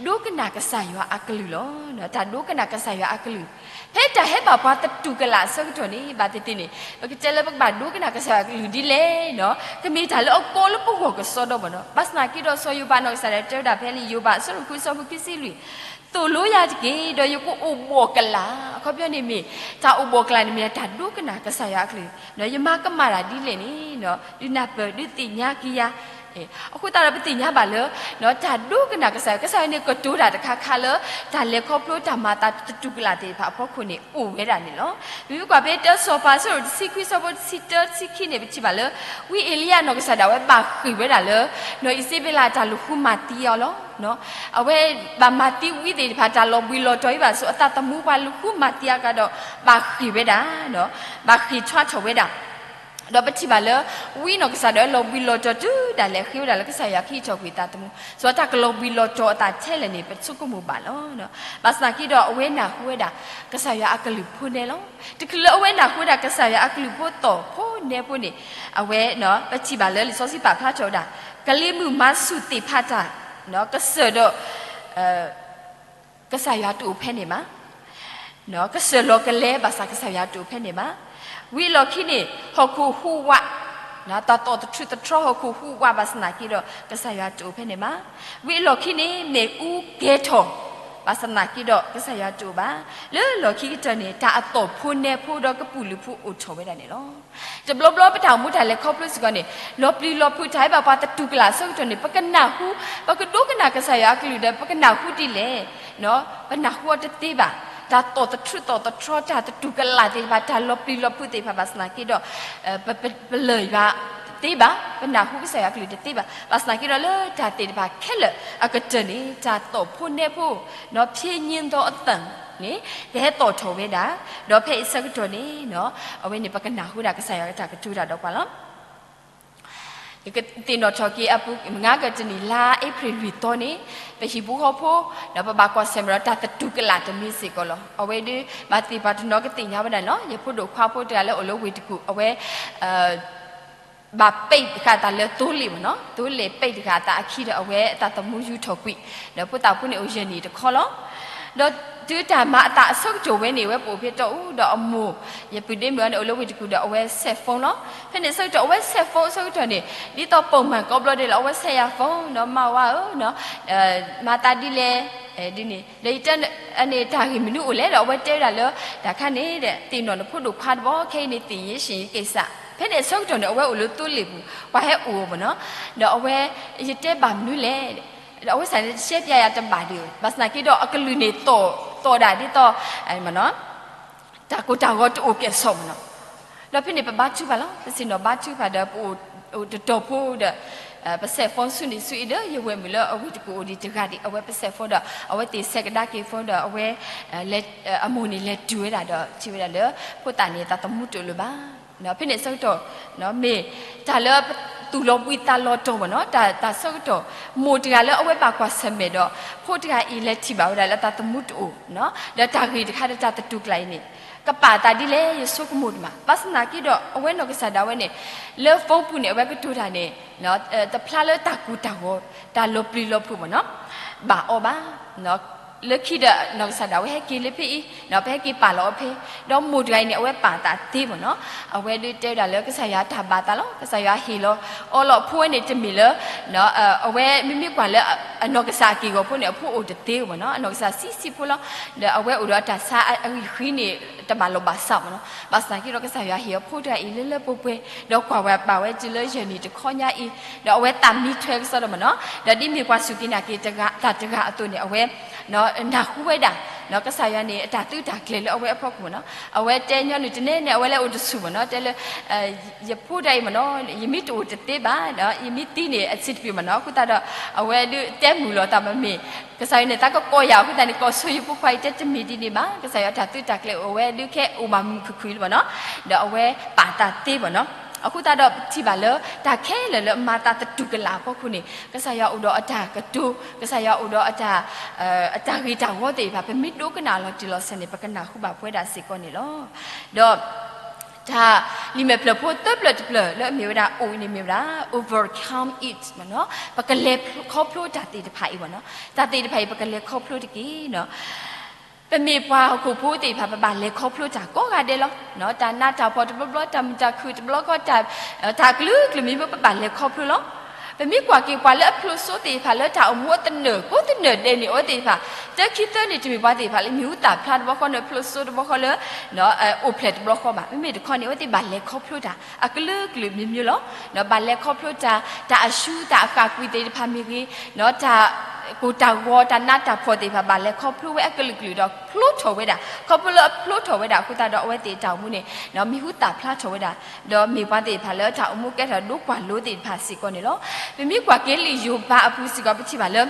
ဒိကနၣ်ကစၢ်ယွၤအကလုၢ်လီၤ. တၢ်ဒိကနၣ်ကစၢ်ယွၤအကလုၢ် ဖဲတၢ်ဟဲဘၣ်ပှၤသတူၢ်ကလာ်အဆၢကတီၢ်န့ၣ် ဘၣ်သ့ၣ်သ့ၣ်န့ၣ် ပကတဲလၢပကဘၣ်ဒိကနၣ်ကစၢ်ယွၤအကလုၢ်ဒ်လဲၣ်, ကမ့ၢ်တၢ်လၢအကီလၢပဂီၢ်ကစီဒီဘၣ်နီၤ. ဘၣ်ဆၣ်သနာ်က့ဒီး စီၤယိၤဘးနီၢ်ကစၢ်ဒၣ်တဲဝဲဒၣ်ဖဲလံာ်ယိၤဘး အဆၢဒိၣ်ဃု အဆၢဖိခံဆံလွံၢ်, သိၣ်လိယၤတက့ၢ်, ဒီးယကအိၣ်ဘှီၣ်ကလာ်. အခီပညီန့ၣ်မ့ၢ် တၢ်အိၣ်ဘှီၣ်ကလာ်န့ၣ်မ့ၢ်တၢ်ဒိကနၣ်ကစၢ်ယွၤအကလုၢ်, ယမၤကမၣ်တၢ်ဒ်လဲၣ်န့ၣ် ဒုးနၢ်ပၢၢ် ဒုးသ့ၣ်ညါက့ၤယၤ အဃိသတးဒီးပသ့ၣ်ညါဘၣ်လၢ တၢ်ဒိကနၣ်ကစၢ်ယွၤ, ကစၢ်ယွၤန့ၣ်ကတိၤတၢ်တခါခါလၢ တၢ်လဲၤခီဖျိတၢ်မၤအသးသတူၢ်ကလာ်သ့ၣ်တဖၣ်အဖီခိၣ်န့ၣ် အိၣ်ဝဲဒၣ်န့ၣ်လီၤ. ပမ့ၢ်ကွၢ်ဖဲတၢစီၤပၤ အဆၢဒိၣ်တဆံခွံ အဆၢဖိတဆံတၢ တဆံခံန့ၣ် ပထံၣ်ဘၣ်လၢ ဝံအ့လံယၤနီၢ်ကစၢ်ဒၣ်ဝဲဘၣ်ဃ့ၢ်ဝဲဒၣ်လၢ နီၢ်အံၤစ့ဘ့လးအတၢ်လူၤဃုမၤသံအီၤလီၤ. အဝဲဘၣ်မၤသံဝံသ့ၣ်တဖၣ် တၢ်လီၤဘှံးလီၤတီၤအံၤဘၣ်ဆၣ် အသးသမူပှၤလူၤဃုမၤသံအကါဒီး ဘၣ်ဃ့ၢ်ဝဲဒၣ် ဘၣ်ဃ့ၢ်ထွါထီၣ်ဝဲဒၣ် ဒီးပထံၣ်ဘၣ်လၢ ဝံနီၢ်ကစၢ်ဒၣ်ဝဲလီၤဘှံးလီၤတီၤတုၤဒၣ်လဲာ် ဃ့ဝဲဒၣ်လၢကစၢ်ယွၤကဟံးထီၣ်ကွံာ်အသးသမူ, စ့ၢ်တၢ်ကလီၤဘှံးလီၤတီၤအသးထဲလဲၣ်န့ၣ် ပဆိကမိၣ်ဘၣ်လီၤ. ဘၣ်ဆၣ်သနာ်က့ဒီး အဝဲနၢ်ဟူဝဲဒၣ် ကစၢ်ယွၤအကလုၢ်ဖိနဲလီၤ. တချုးလၢအဝဲနၢ်ဟူဝဲဒၣ် ကစၢ်ယွၤအကလုၢ်ဖိသီၣ်ဖိနဲဖိန့ၣ် အဝဲ ပထံၣ်ဘၣ်လၢလံာ်စီဆှံပာ်ဖျါထီၣ်ဝဲဒၣ် ကလံၤမုၢ်မၤဆူၣ်သ့ၣ်ဖးတၢ် ကစၢၢ်ဒီး ကစၢ်ယွၤတအိၣ်ဖဲန့ၣ်ဘၣ်. ကစၢၢ်လီၤကလဲဘၣ်ဆၣ် ကစၢ်ယွၤတအိၣ်ဖဲန့ၣ်ဘၣ်. ဝံၤအလီၢ်ခံန့ၣ် ဟီၣ်ခိၣ်ဟူးဝး, တၢ်သီၣ်သထြူးသထြီဟီၣ်ခိၣ်ဟူးဝးဘၣ်ဆၣ်သနာ်က့ဒီး ကစၢ်ယွၤတအိၣ်ဖဲန့ၣ်ဘၣ်. ဝံၤအလီၢ်ခံန့ၣ် မ့ၣ်အူကဲၤထီၣ် ဘၣ်ဆၣ်သနာ်က့ဒီး ကစၢ်ယွၤတအိၣ်ဘၣ်. လၢလီၢ်ခံကတၢၢ်န့ၣ် တၢ်အသီၣ်ဖိနဲဖိဒီးကပုာ်လုးဖိအိၣ်ထီၣ်ဝဲဒၣ်န့ၣ်လီၤ. တဘျီဘျီပတၢ်အိၣ်မူတၢ်လဲၤခီဖျိစ့ၢ်ကီးန့ၣ် လီၤပျံၤလီၤဖုးတၢ်ဟဲဘၣ်ပှၤသတူၢ်ကလာ်အဆၢကတီၢ်န့ၣ် ပကနၢ်ဟူ, ပကဒိကနၣ်ကစၢ်ယွၤအကလုၢ်ဒီး ပကနၢ်ဟူဒ်လဲၣ်, ပနၢ်ဟူအီၤတသ့ဘၣ်. တၢ်သီၣ်သထြူးသီၣ်သထြီ တၢ်သတူၢ်ကလာ်သ့ၣ်တဖၣ် တၢ်လီၤပျံၤလီၤဖုးသ့ၣ်တဖၣ်ဘၣ်ဆၣ်သနာ်က့ဒီး ပ, ပ, ပလၢၢ်ယွၤတသ့ဘၣ်, ပနၢ်ဟူကစၢ်ယွၤအကလုၢ်တသ့ဘၣ်. ဘၣ်ဆၣ်သနာ်က့ဒီးလၢတၢ်သ့ၣ်တဖၣ်ခဲလၢာ်အကတၢၢ်န့ၣ် တၢ်သီၣ်ဖိနဲဖိ နီၢ်ဖံးညင်းဒီးအသၢၣ်န့ၣ် ကဟဲသီၣ်ထီၣ်ဝဲဒၣ်, ဒီးဖဲအံၤဆၢကတီၢ်န့ၣ် အဝဲန့ၣ် ပကနၢ်ဟူဒၣ်ကစၢ်ယွၤအတၢ်ကတိၤတၢ်ဒီးပှၤလီၤ. ယကသ့ၣ်နီၣ်ထီၣ်က့ၤအပူၤ မုၢ်ဂၤကတနံၣ်လါအ့ဖြ့ၣ်လွံၢ်သီန့ၣ် ပဟံၣ်ဖိဃီဖိ ဒီးပဘၣ်ကွၢ်ဆၢၣ်မဲာ်ဒီးတၢ်သတူၢ်ကလာ်တမံၤစ့ၢ်ကီးလီၤ. အဝဲဒုး ဘၣ်သ့ၣ်ပှၤတနီၤကသ့ၣ်ညါဝဲဒၣ်န့ၣ်လီၤ. ယဖိဒိၣ်ခွါဖိတဂၤလၢအိၣ်လၢဝ့ၢ်တကူၣ် အဝဲ ဘၣ်ပဲာ်ဃာ်အသးလၢသိလ့ၣ်မ့ၢ်နီၤ, သိလ့ၣ်ပဲာ်တဃာ်အသးအခံဒီး အဝဲအသးသမူယူၢ်ထီၣ်ကွံာ်, ဒီးဖိသၣ်ဖိန့ၣ်အိၣ်ယဲၢ်နံၣ်တခီလီၤ. ဒီးတုၤတၢ်မၤအသးအဆၢကတီၢ်ဝဲန့ၣ် အဝဲပအိၣ်ဖဲတီအူဒီးအမိၢ်, ယပုၢ်ဒ့မုၣ်အီၤန့ၣ် အိၣ်လၢဝ့ၢ်တကူၣ်ဒီး အဝဲဆဲး phone လီၤ. ဖဲန့ၣ်ဆၢကတီၢ် အဝဲဆဲး phone အဆၢကတီၢ်န့ၣ် ဒ်သိးပိာ်မၢၢ်ကိးဘျီဒဲးလီၤ အဝဲဆဲးယၤ phone နီၤ, မါဝါဧၢ, မၤသးဒ်လဲၣ်, ဒ်န့ၣ် ဒီးယတဲန့ၣ် တၢ်ဂ့ၢ်မနုၤအိၣ်လဲၣ်ဒီး အဝဲတဲဝဲဒၣ်လၢ တၢ်ခါန့ၣ်ဒီး သ့ၣ်နီၣ်နဖိဒိၣ်ခွါတဘျီ ခဲအံၤန့ၣ် သ့ၣ်ယ့ၣ်ရှ့ၣ်ယ့ၣ်က့ၤစး, ဖဲန့ၣ်အဆၢကတီၢ်န့ၣ် အဝဲအိၣ်လၢသိလ့ၣ်ပူၤ ပှၤဟဲအိၣ်အီၤမ့ၢ်နီၤ, ဒီးအဝဲ ယတဲဘၣ်မနုၤလဲၣ်, ဒီးအဝဲစးန့ၣ် ရှဲပျးယၤတဘၣ်ဒံး, ဘၣ်ဆၣ်သနာ်က့ဒီး အကလုၢ်န့ၣ်သီၣ်, သီၣ်ဒၣ်ဒ်သိး တၢ်ကိၢ်တၢ်ဂီၤတအိၣ်ကဲၣ်ဆိးမ့ၢ်နီၤ. ဒီးဖဲန့ၣ် ပဘါထုကဖၣ်လီၤ, ပဆ့ၣ်နီၤဘါထုကဖၣ်ဒီး ပအိၣ်တတီၤဖိဒီး ပဆဲး phone ဆူန့ၣ်ဆူအံၤဒီး ယဝဲၢ်မုၣ်လၢအဝ့ၢ်တကူၣ်အိၣ်ဒံးတဂၤဒံး အဝဲပဆဲး phone ဒီး အဝဲသ့ၣ်ဆဲးကဒါက့ၤ phone ဒီး အဝဲ အမိၢ်န့ၣ်လဲၤတုၤဝဲဒၣ်ဒီး ထံၣ်ဝဲဒၣ်လၢ ဖိသၣ်န့ၣ် သးသမူတအိၣ်လၢၤဘၣ်. ဖဲန့ၣ်အဆၢကတီၢ် မ့ၢ်တၢ်လၢသူၣ်လီၤဘှံးသးလီၤတီၤမ့ၢ်နီၤ, တၢ်ဆၢကတီၢ် မိၢ်တဂၤလၢအဝဲဘၣ်ကွၢ်ဆၢၣ်မဲာ်ဒီး ဖိတဂၤအံၤလဲၤထံၣ်ဘၣ်ဝဲဒၣ်လၢသးသမူတအိၣ်, ဒီးတၢ်ဂ့ၢ်တခါဒီးတၢ်သတူၢ်ကလာ်အံၤန့ၣ် ကပာ်အသးဒ်လဲၣ် ယဆိကမိၣ်တမး, ဘၣ်ဆၣ်သနာ်က့ဒီး အဝဲနီၢ်ကစၢ်ဒၣ်ဝဲန့ၣ် လၢ phone ပူၤန့ၣ် အဝဲကတိၤတၢ်န့ၣ် တဖျါလၢတၢ်ကိၢ်တၢ်ဂီၤ တၢ်လီၤပျံၤလီၤဖုးမ့ၢ်နီၤ ဘၣ်အီၤဘၣ်. လၢခံဒီးနီၢ်ကစၢ်ဒၣ်ဝဲဟဲက့ၤလၢဖဲအံၤ, ပဟဲက့ၤပာ်လီၤအီၤဖဲ, ဒီးမိၢ်တဂၤအံၤန့ၣ် အဝဲပာ်သးသ့မ့ၢ်နီၤ, အဝဲဒုးတဲဝဲဒၣ်လၢကစၢ်ယွၤတၢ်ဘၣ်သးလီၤ, ကစၢ်ယွၤဟ့ၣ်လီၤအီၤလီၤ. အဖိဝဲန့ၣ်တမ့ၢ်လၢ အဝဲမ့မ့ၢ်ကွၢ်လၢအနီၢ်ကစၢ်အက့ၢ်အဂီၤဖိန့ၣ် အဖိအိၣ်တသ့မ့ၢ်နီၤ, အနီၢ်ကစၢ်ဆံးဆံးဖိလီၤ. ဒီးအဝဲအိၣ်ဒီးအတၢ်ဆါအဂံၢ်ဃံန့ၣ် တဘၣ်လိာ်ဘၣ်စးမ့ၢ်နီၤ, ဘၣ်ဆၣ်သနာ်က့ဒီးကစၢ်ယွၤဟ့ၣ်အဖိတဂၤအံၤလၢလၢပှဲၤပှဲၤ, ဒီးကွၢ်ဝဲပာ်ဝဲတုၤလၢယဲၢ်နံၣ်တခီညါအံၤ, ဒီးအဝဲသးမံထွဲကစီဒီးမ့ၢ်နီၤ, ဒီးဒ်မ့ၢ်ပှၤစူၢ်က့ၤနာ်က့ၤတၢ်တဂၤအသိးန့ၣ် အဝဲ နၢ်ဟူဝဲဒၣ် ကစၢ်ယွၤန့ၣ် အတၢ်သုးတၢ်ကျဲၤလၢအဝဲအဖီခိၣ်မ့ၢ်နီၤ, အဝဲတဲညီနုၢ်တန့ၢ်န့ၣ် အဝဲလၢအိၣ်တဆူၣ်မ့ၢ်နီၤ, တဲလၢ ယဖိတဂၤအံၤမ့ၢ်နီၤ, ယမ့ၢ်တအိၣ်တသ့ဘၣ်, ယမ့ၢ်သံန့ၣ် အဆံးတပျုာ်မ့ၢ်နီၤ, အဃိသတးဒီး အဝဲဒုးတဲမုာ်လီၤသးမ့မ့ၢ် ကစၢ်ယွၤန့ၣ် သးကကိးယၤအဃိသတးန့ၣ် ကိးဆိယဖိခွါအံၤတဲတမ့ၢ်ဒ်န့ၣ်ဘၣ်, ကစၢ်ယွၤတၢ်သုးတၢ်ကျဲၤအိၣ်ဝဲဒုးခဲအိၣ်မးမုာ်မုာ်ခုၣ်ခုၣ်လၢၤမ့ၢ်နီၤ, ဒီးအဝဲပာ်သးသ့မ့ၢ်နီၤ, အဃိသတးဒီးပထံၣ်ဘၣ်လၢတၢ်ခဲလၢာ်လၢအမၤသးသတူၢ်ကလာ်အဖီခိၣ်န့ၣ် ကစၢ်ယွၤအိၣ်ဒီးအတၢ်ကတိၤ, ကစၢ်ယွၤအိၣ်ဒီးအတၢ် အတၢ်ဂ့ၤတၢ်ဝီသ့ၣ်တဖၣ် ပမ့ၢ်ဒိကနၣ်လီၤတံၢ်လီၤဆဲးန့ၣ် ပကနၢ်ဟူဘၣ်ပဝဲဒၣ်စ့ၢ်ကီးန့ၣ်လီၤ. ဒီး တၢ်လံာ်မဲာ်ဖျၢၣ်ဖိသၢဖျၢၣ်တဖျၢၣ်လၢအမ့ၢ်ဝဲဒၣ်အိၣ်အံၤန့ၣ်မ့ၢ်ဝဲဒၣ် overcome it မ့ၢ်နီၤ, ပကလဲၤခီဖျိတၢ်သ့ၣ်တဖၣ်အံၤမ့ၢ်နီၤ, တၢ်သ့ၣ်တဖၣ်အံၤ ပကလဲၤခီဖျိတက့ၢ်နီၤ. ပမ့ၢ်ပှၤဟီၣ်ခိၣ်ဖိသ့ၣ်တဖၣ် ပဘၣ်လဲၤခီဖျိတၢ်ကိးဂၤဒဲးလီၤ. တၢ်နးတၢ်ဖှီၣ်တဘျီဘျီ, တၢ်မုာ်တၢ်ခုၣ်တဘျီဃီ, တၢ်ကလုာ်ကလုာ်မံၤမံၤ ပဘၣ်လဲၤခီဖျိလီၤ. ပမ့ၢ်ကွၢ်က့ၤပှၤလၢအဖျိးစိသ့ၣ်တဖၣ် လၢတၢ်အိၣ်မူအသနၢၣ်ကိးသနၢၣ်ဒဲးန့ၣ် အဝဲသ့ၣ်တဖၣ် တၢခံသၢန့ၣ် တမ့ၢ်ပှၤသ့ၣ်တဖၣ်လၢမံၤဟူသၣ်ဖျါတဘျီဃီန့ၣ် ဖျိးစိတဘျီဃီလၢ အိၣ်ဖျဲၣ်တဘျီဃီဘၣ်. မ့မ့ၢ်တခီန့ၣ် အဝဲသ့ၣ်ဘၣ်လဲၤခီဖျိတၢ်အကလုာ်ကလုာ်မံၤမံၤလီၤ. ဘၣ်လဲၤခီဖျိတၢ်, တၢ်အရှူတၢ်အဃၣ်ကွံာ်သ့ၣ်တဖၣ်မ့ၢ်ဂ့ၤ, တၢ်ကိၢ်တၢ်ဂီၤ တၢ်နးတၢ်ဖှီၣ်သ့ၣ်တဖၣ် ဘၣ်လဲၤခီဖျိဝဲအကလုာ်ကလုာ်ဒီးဖျိထီၣ်ဝဲဒၣ်. ခီဖျိလၢအဖျိထီၣ်ဝဲဒၣ်အဃိသတးဒီး အဝဲသ့ၣ်အတၢ်အိၣ်မူန့ၣ် မံၤဟူသၣ်ဖျါထီၣ်ဝဲဒၣ်, ဒီးမ့ၢ်ပှၤသ့ၣ်တဖၣ်လၢတၢ်အိၣ်မူကဲထီၣ်ဒိကွၢ်လိသ့ၣ်တဖၣ်စ့ၢ်ကီးန့ၣ်လီၤ. ပမ့ၢ်ကွၢ်က့ၤလံာ်ယိၤဘးအပူၤစ့ၢ်ကီး ပထံၣ်ဘၣ်လၢ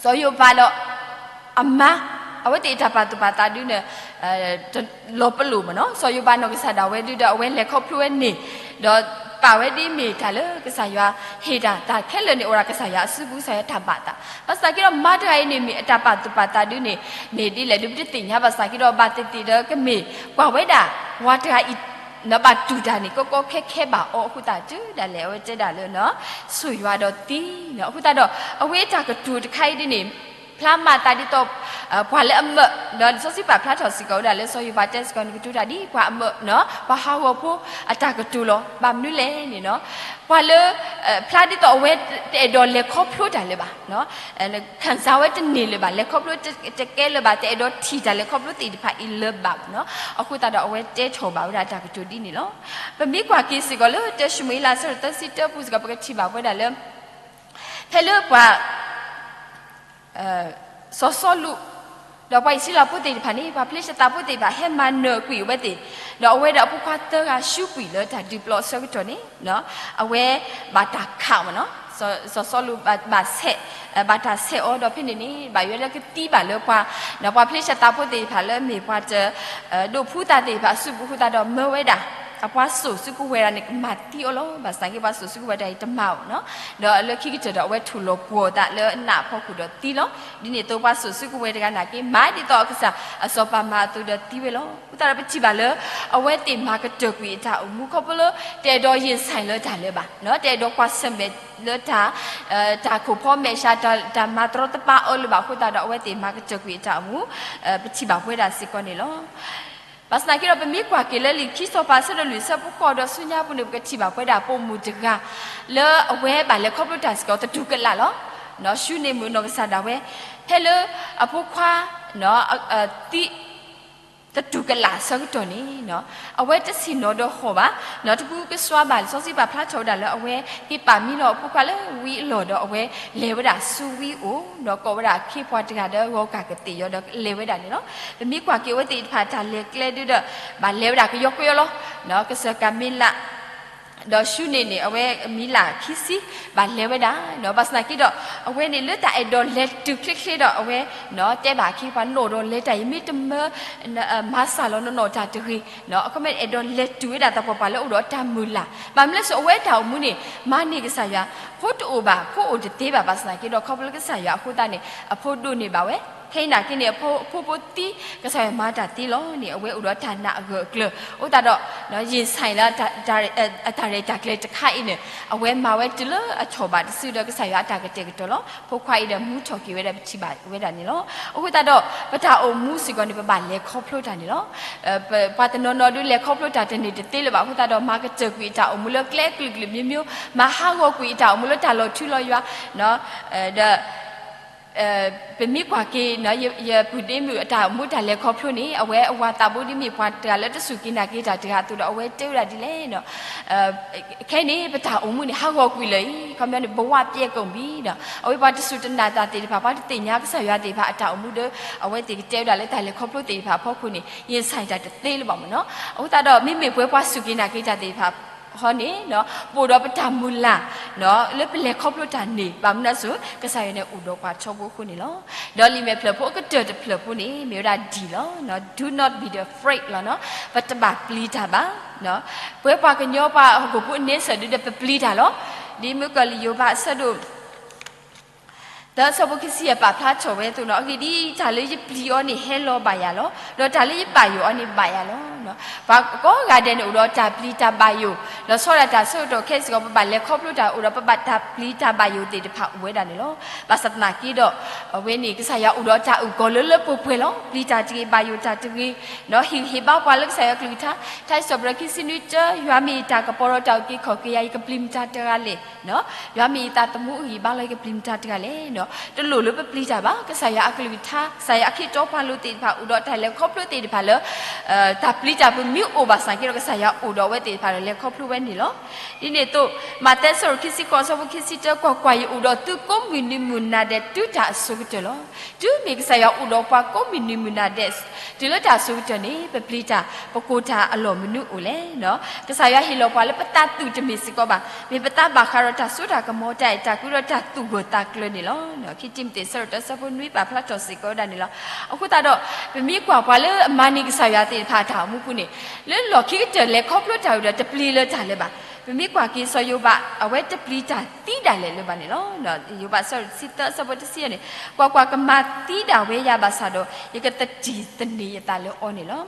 စီၤယိၤဘးဒီး အမါ အဝဲသ့ၣ်အတၢ်ပာ်သူၣ်ပာ်သးဒုးန့ၣ် လီၤပလိာ်မ့ၢ်နီၤ. စီၤယိၤဘးနီၢ်ကစၢ်ဒၣ်ဝဲဒုးဒီး အဝဲလဲၤခီဖျိဝဲန့ၣ်, ဒီးပာ်ဝဲဒ်မ့ၢ်တၢ်လၢကစၢ်ယွၤဟ့ၣ်တၢ်, တၢ်ခဲလၢာ်န့ၣ် အိၣ်ဒၣ်ကစၢ်ယွၤအစုပူၤ ကစၢ်ယွၤတၢ်ဘၣ်သး. ဘၣ်ဆၣ်သနာ်က့ဒီး မါတဂၤအံၤန့ၣ်မ့ၢ်အတၢ်ပာ်သူၣ်ပာ်သးဒုးန့ၣ် မ့ၢ်ဒ်လဲၣ်ဒုးပတသ့ၣ်ညါ. ဘၣ်ဆၣ်သနာ်က့ဒီး ဘၣ်သ့ၣ်သ့ၣ်ဒီးကမ့ၢ်ကွၢ်ဝဲဒၣ် ပှၤတဂၤအံၤ ဘၣ်တူၢ်တၢ်န့ၣ် ကီကီခဲခဲဘၣ်အီၤအဃိသတး တုၤဒၣ်လဲာ်အဝဲတဲဒၣ်လၢ ဆိၣ်ယွၤဒီးသံန့ၣ်. အဃိသတးဒီး အဝဲတၢ်ကတိၤတခါအံၤဒ်န့ၣ် ဖျါမၤသးဒ်သိး ပှၤလၢအမၢာ်, ဒီးလံာ်စီဆှံပာ်ဖျါထီၣ်စ့ၢ်ကီးဝဲဒၣ်လၢစီၤယိၤဘးတဲစ့ၢ်ကီးန့ၣ် ကတိၤတၢ်ဒ်ပှၤအမၢာ်, ပှၤဟးဂီၤဖိအတၢ်ကတိၤလီၤ. ဘၣ်မနုၤလဲၣ်န့ၣ် ပှၤလၢ ဖျါဒ်သိးအဝဲတအဲၣ်ဒိးလဲၤခီဖျိတၢ်လၢၤဘၣ် ခံစားဝဲတန့ၢ်လၢၤဘၣ်, လဲၤခီဖျိတကဲလၢၤဘၣ်, တအဲၣ်ဒိးထံၣ်တၢ်လဲၤခီဖျိသ့ၣ်တဖၣ်အံၤလၢၤဘၣ်မ့ၢ်နီၤ. အဃိသတးဒီးအဝဲတဲထီၣ်ဘၣ်ဝဲဒၣ်တၢ်ကတိၤဒ်န့ၣ်လီၤ. ပမ့ၢ်ကွၢ်က့ၤစ့ၢ်ကီးလၢ တၢၡမူၤအ့လး အဆၢဒိၣ်သၢဆံတၢအပူၤစ့ၢ်ကီး ပကထံၣ်ဘၣ်ဝဲဒၣ်လၢ ဖဲလၢပှၤ စီၤစီလူး ဒီးပှၤအံၣ်စရ့လးဖိသ့ၣ်တဖၣ်န့ၣ် ပှၤဖလ့ၡသးဖိသ့ၣ်တဖၣ် ဟဲမၤနၢၤကွံာ်အဝဲသ့ၣ်, ဒီးအဝဲဒီးအဖိခွါသၢဂၤ ဆူကွံာ်လၢတၢ်ဒုးပျီအဆၢကတီၢ်န့ၣ် အဝဲဘၣ်တၢ်ခးအီၤမ့ၢ်နီၤ. စီၤစီလူးဘၣ်ဆဲး, ဘၣ်တၢ်ဆဲးအီၤဒီးဖဲန့ၣ်န့ၣ် ဘၣ်ယွၤလၢကသံဘၣ်လၢပှၤ, ပှၤဖလ့ၡသးဖိသ့ၣ်တဖၣ်လၢမ့ၢ်ပှၤတ ဒိးဖှူသးသ့ၣ်တဖၣ်အစုပူၤအဃိသတး ဒီးမၢဝဲဒၣ် အပှၤစိာ်စုကဝဲၤတဂၤန့ၣ် ကမၤသံအီၤလီၤ. ဘၣ်ဆၣ်သနာ်က့ ပှၤစိာ်စုကဝဲၤတဂၤအံၤတမၤအီၤနီၤ, ဒီးလၢခံကတၢၢ်ဒီးအဝဲထူၣ်လီၤပှီၤအသးလၢအနးအဖီခိၣ်ဒီးသံလီၤ. ဒ်န့ၣ်အသိး ပှၤစိာ်စုကဝဲၤတဂၤနာ်က့ မၤဒ်သိးအကစၢ်အစီၤပၤမၤအသိးဒီးသံဝဲလီၤ. အဃိသတးဒီး ပထံၣ်ဘၣ်လၢ အဝဲသ့ၣ်မၤကတၢၢ်ကွံာ်အတၢ်အိၣ်မူ ခီဖျိလၢ တအဲၣ်ဒိးရင်ဆိုင်လၢတၢ်လၢၤဘၣ်, တအဲၣ်ဒိးကွၢ်ဆၢၣ်မဲာ်လၢတၢ် တၢ်ခိၣ်ဖီမဲာ်ဆှး တၢ်မၤတရီတပါအီၤလၢၤဘၣ်အဃိသတးဒီး အဝဲသ့ၣ်မၤကတၢၢ်ကွံာ်အတၢ်အိၣ်မူ ပထံၣ်ဘၣ်ပဝဲဒၣ်စ့ၢ်ကီးန့ၣ်လီၤ. ဘၣ်ဆၣ်သနာ်က့ဒီး ပမ့ၢ်ကွၢ်က့ၤလၢလံာ်ခံစီၤပၤ အဆၢဒိၣ်လွံၢ် အဆၢဖိဃိးဒီးဆူညါပူၤန့ၣ် ပကထံၣ်ဘၣ်ပဝဲဒၣ်ပိာ်မုၣ်တဂၤ လၢအဝဲဘၣ်လဲၤခီဖျိတၢ်စ့ၢ်ကီးသတူၢ်ကလာ်လီၤ. ၡူနံၣ်မုၣ်နီၢ်ကစၢ်ဒၣ်ဝဲ ဖဲလၢအဖိခွါ သံ သတူၢ်ကလာ်အဆၢကတီၢ်န့ၣ် အဝဲတဆ့ၣ်နီၤဒီးဟီၣ်ဘၣ်, တပူၤကဆှါဘၣ်. လံာ်စီဆှံပာ်ဖျါထီၣ်ဝဲဒၣ်လၢအဝဲ က့ၤပာ်မံလီၤအဖိခွါလၢဝံအလီၢ်ဒီး အဝဲလဲၤဝဲဒၣ်ဆူဝံအအိၣ်, ဒီးကိးဝဲဒၣ်အခ့အပှၤတဂၤဒီး ဂီၤကၢ်ကသ့ၣ်ယီၤဒီးလဲၤဝဲဒၣ်န့ၣ်လီၤ. ပမ့ၢ်ကွၢ်က့ၤအဝဲသ့ၣ်တဖၣ်တၢ်လဲၤကျဲဒုဒီး ဘၣ်လဲၤဝဲဒၣ်ကယီကယီလီၤ. ကစၢၢ်ကၤမ့လး ဒီးၡူနံၣ်န့ၣ် အဝဲမံလၢ်ခံဆံ ဘၣ်လဲၤဝဲဒၣ်, ဘၣ်ဆၣ်သနာ်က့ဒီး အဝဲန့ၣ်လၢတၢ်အဲၣ်ဒိးလဲၤတုၤချ့ချ့ဒီး အဝဲ တဲဘၣ်အခ့အပှၤ နီၢ်ဒီးလဲၤတၢ်အံၤ မ့ၢ်တမၢ မၤစၢ်လီၤနီၢ်နီၢ်တၢ်တဂ့ၤ, အခီပညီအဲၣ်ဒိးလဲၤတုၤဝဲဒၣ်သပှၢ်ပှၢ်လၢအိၣ်ဒီးတၢ်မုၢ်လၢ်. ဘၣ်မနုၤလဲၣ် အဝဲတၢ်အိၣ်မူန့ၣ် မၤန့ၢ်ကစၢ်ယွၤ ဖိတအိၣ်ဘၣ် ဖိအိၣ်တသ့ဘၣ်. ဘၣ်ဆၣ်သနာ်က့ဒီး ခီဖျိလၢကစၢ်ယွၤအဃိသတးန့ၣ် အဖိဒိးန့ၢ်ဘၣ်ဝဲ ခဲအံၤနာ်က့န့ၣ် အဖိဖိသံ, ကစၢ်ယွၤမၤတၢ်သ့လီၤန့ၣ် အဝဲအိၣ်ဒီးတၢ်နာ်အဂၢၢ်အကျၢၤ, အဃိသတးဒီး ယ့ၣ်ၡါယၤလၢ အတၢ်ရဲၣ်တၢ်ကျဲၤတခါအံၤန့ၣ် အဝဲမၤဝဲတုၤလၢအထီၣ်ဘးတစုဒီးကစၢ်ယွၤအတၢ်ကတဲာ်ကတီၤလီၤ. ဖိခွါအံၤဒီးမူထီၣ်က့ၤဝဲဒၣ် ပထံၣ်ဘၣ်ဝဲဒၣ်န့ၣ်လီၤ. အဃိသတးဒီး ပတၢ်အိၣ်မူစ့ၢ်ကီးန့ၣ် ပဘၣ်လဲၤခီဖျိတၢ်န့ၣ်လီၤ. ပှၤတနီၤနီၤဒုးလဲၤခီဖျိတၢ်တန့ၢ်တသ့လၢၤဘၣ်အဃိသတးဒီး မၤကတၢၢ်ကွံာ်အတၢ်အိၣ်မူလၢကျဲအကလုာ်ကလုာ်မျိုးမျိုး, မၤဟးဂီၤကွံာ်အတၢ်အိၣ်မူလၢတၢ်လီၤထူလီၤယွၤ, ဒီး ပမ့ၢ်ကွၢ်က့ၤ ယပုၢ်ဒ့မုၣ်အတၢ်အိၣ်မူတၢ်လဲၤခီဖျိန့ၣ် အဝဲအဝၤသးဘိဒ်မ့ၢ်ပှၤတဂၤလၢတစူၢ်က့ၤနာ်က့ၤတၢ်တဂၤအသိးဒီး အဝဲတဲဝဲဒၣ်ဒ်လဲၣ်န့ၣ်, ခဲအံၤန့ၣ် ပတၢ်အိၣ်မူန့ၣ် ဟးဂီၤကွံာ်လၢာ်အံၤ ခီပညီန့ၣ် ဘဝပျဲကုန်ပြီဒီး အဝဲပှၤတစူၢ်တနာ်တၢ်သ့ၣ်တဖၣ် ပှၤတသ့ၣ်ညါကစၢ်ယွၤသ့ၣ်တဖၣ်အတၢ်အိၣ်မူဒီး အဝဲသ့ၣ်ကတဲဝဲဒၣ်လၢတၢ်လဲၤခီဖျိသ့ၣ်တဖၣ်အဖီခိၣ်န့ၣ် ယ့ၣ်ၡါယၤတၢ်တသ့လၢၤဘၣ်မ့ၢ်နီၤ. အဃိသတးဒီး မ့မ့ၢ်ပဝဲပှၤစူၢ်က့ၤနာ်က့ၤတၢ်သ့ၣ်တဖၣ် ဟီန့ၣ် ပအိၣ်ဒီးပတၢ်မုၢ်လၢ် လၢပလဲၤခီဖျိတၢ်န့ၣ် ဘၣ်မနုၤအဃိ ကစၢ်ယွၤန့ၣ်အိၣ်ဒီးပှၤထီဘိအဃိန့ၣ်လီၤ. ဒီးလံာ်မဲာ်ဖျၢၣ်ဖိအကတၢၢ်တဖျၢၣ်ဖိန့ၣ် မ့ၢ်ဝဲဒၣ် D လီၤ. Do not be afraid လီၤ. ပတဘၣ်ပျံၤတၢ်ဘၣ်. ပဝဲပှၤကညီပှၤဟီၣ်ခိၣ်ဖိအန့ဆၢၣ်ဒုဒီး ပပျံၤတၢ်လီၤ. ဒ်မုၢ်ကီၢ်လံာ်ယိၤဘးအဆၢဒိၣ် သၢဆၢဖိခံဆံယဲၢ်ပာ်ဖျါထီၣ်ဝဲအသိးန့ၣ်, အဂ့ၢ်ဒ်အံၤ, တၢ်လၢယပျံၤအီၤန့ၣ်ဟဲလီၤဘၣ်ယၤလီၤ. ဒီးတၢ်လၢယဘၣ်ယိၣ်အီၤန့ၣ်ဘၣ်ယၤလီၤ. ပှၤကိးဂၤဒဲးန့ၣ်အိၣ်ဒီးတၢ်ပျံၤတၢ်ဘၣ်ယိၣ်, ဒီးဆီဒၣ်တၢ်ဆၢကတီၢ်ခဲအံၤစ့ၢ်ကီး ပဘၣ်လဲၤခီဖျိတၢ်အိၣ်ဒီး ပဘၣ်တၢ်ပျံၤတၢ်ဘၣ်ယိၣ်သ့ၣ်တဖၣ်အိၣ်ဝဲဒၣ်န့ၣ်လီၤ. ဘၣ်ဆၣ်သနာ်က့ဒီး အဝဲန့ၣ် ကစၢ်ယွၤအိၣ်ဒီးတၢ်အုၣ်ကီၤလၢလၢပှဲၤပှဲၤလီၤ. ပျံၤတၢ်တဂ့ၤ, ဘၣ်ယိၣ်တၢ်တဂ့ၤ, ဒီးဟ့ၣ်ဂံၢ်ဟ့ၣ်ဘါပှၤလၢကစၢ်ယွၤကလုၢ်ကထါ, ထါစံးထီၣ်ပတြၢၤခံဆံနွံတၢ, ယွၤမ့ၢ်ယတၢ်ကပီၤဒီးတၢ်အုၣ်က့ၤခီၣ်က့ၤယၤ, ယကပျံၤမတၤတဂၤလဲၣ်. ယွၤမ့ၢ်ယသးသမူအဂံၢ်ဘါလီၤ, ယကပျံၤမတၤတဂၤလဲၣ်. တလိၣ်လၢပပျံၤတၢ်ဘၣ်. ကစၢ်ယွၤအကလုၢ်ကထါ, ကစၢ်ယွၤအခ့အတီပှၤလိၤသ့ၣ်တဖၣ် အိၣ်ဒီးတၢ်လဲၤခီဖျိသ့ၣ်တဖၣ်လၢ တၢ်ပျံၤတၢ်ပမ့ၢ်အိၣ်ဘၣ်ဆၣ်က့ဒီး ကစၢ်ယွၤအိၣ်ဒီးအဝဲသ့ၣ်တဖၣ်ဒီး လဲၤခီဖျိဝဲန့ၣ်လီၤ. ဒ်န့ၣ်အသိး မးသဲအဆၢဒိၣ်ခံဆံဃိးအဆၢဖိခံဆံတၢ, ကွၢ်ကွၢ်, ယအိၣ်ဒီးသုကိးမုၢ်နံၤမုၢ်နၤဒဲး တုၤတၢ်အစိၤကတၢၢ်လီၤ. တုၤမ့ၢ်ကစၢ်ယွၤအိၣ်ဒီးပှၤကိးမုၢ်နံၤမုၢ်နၤဒဲး တုၤလၢတၢ်အစိၤကတၢၢ်န့ၣ် ပပျံၤတၢ်ပကိၢ်တၢ်အလီၢ်မနုၤအိၣ်လဲၣ်. ကစၢ်ယွၤဟ့ၣ်လီၤပှၤလၢပသးသူၣ်တမ့ၢ်စ့ၢ်ကီးဘၣ်, မ့ၢ်ပသးဘၣ်ဃးဒီးတၢ်စိတၢ်ကမီၤ တၢ်အဲၣ်တၢ်ကွံဒီးတၢ်သူၣ်ဂၢၢ်သးကျၢၤန့ၣ်လီၤ. ခံတံၤမသ့း အဆၢဒိၣ်တၢ အဆၢဖိနွံ ပာ်ဖျါထီၣ်စ့ၢ်ကီးဝဲဒၣ်န့ၣ်လီၤ. အဃိသတးဒီး ပမ့ၢ်ကွၢ်ပှၤလၢအမၤန့ၢ်ကစၢ်ယွၤသ့ၣ်တဖၣ်အတၢ်အိၣ်မူပူၤန့ၣ် လၢလီၢ်ခံကတၢၢ်လဲၤခီဖျိတၢ်ဝံၤဒီး တပျံၤလၢၤတၢ်လၢၤဘၣ်. ပမ့ၢ်ကွၢ်က့ၤစီၤယိၤဘး အဝဲတပျံၤတၢ်သံဒၣ်လဲာ်လၢၤဘၣ်န့ၣ်လီၤ. ယိၤဘး အဆၢဒိၣ်တဆံသၢ အဆၢဖိတဆံယဲၢ်န့ၣ်, ကွၢ်ကွၢ်, ကမၤသံဒၣ်ဝဲယၤဘၣ်ဆၣ်ဒီး ယကသထံၣ်သန့ၤယသးလၢအီၤန့ၣ်လီၤ.